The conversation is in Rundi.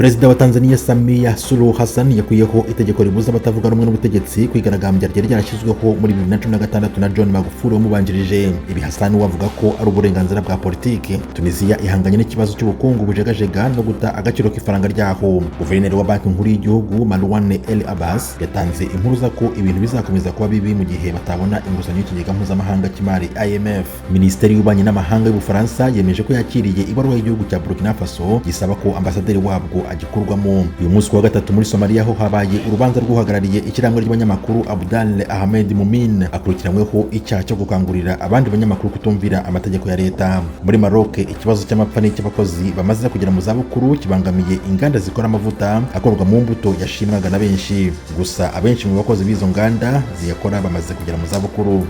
Perezida wa Tanzania Samia Suluhu Hassan yakuyeho itegeko ribuza abatavuga rumwe n'ubutegetsi kwigaragambya ryari ryarashyizweho muri 2016 na John Magufuli wamubanjirije. Ibi Hassan we avuga ko ari uburenganzira bwa politiki. Tunisia ihanganye n'ikibazo cy'ubukungu bujegajega no guta agaciro k'ifaranga ryaho. Guverineri wa Banki Nkuru y'Igihugu Marouane El Abbas yatanze impuruza ko ibintu bizakomeza kuba bibi mu gihe batabona inguzanyo y'ikigega mpuzamahanga cy'imari IMF. Minisiteri y'Ububanyi n'Amahanga y'Ubufaransa yemeje ko yakiriye ibaruwa y'igihugu cya Burkina Faso gisaba ko ambasaderi wabwo agikurwamo. Uyu munsi wa gatatu muri Somalia ho habaye urubanza rw'uhagarariye ishyirahamwe ry'abanyamakuru Abdal Ahmed Mumin, akurikiranyweho icyaha cyo gukangurira abandi banyamakuru kutumvira amategeko ya leta. Muri Maroc, ikibazo cy'amapfa n'icy'abakozi bamaze kugera mu zabukuru kibangamiye inganda zikora amavuta akorwa mu mbuto yashimwaga na benshi. Gusa abenshi mu bakozi b'izo nganda ziyakora bamaze kugera mu zabukuru.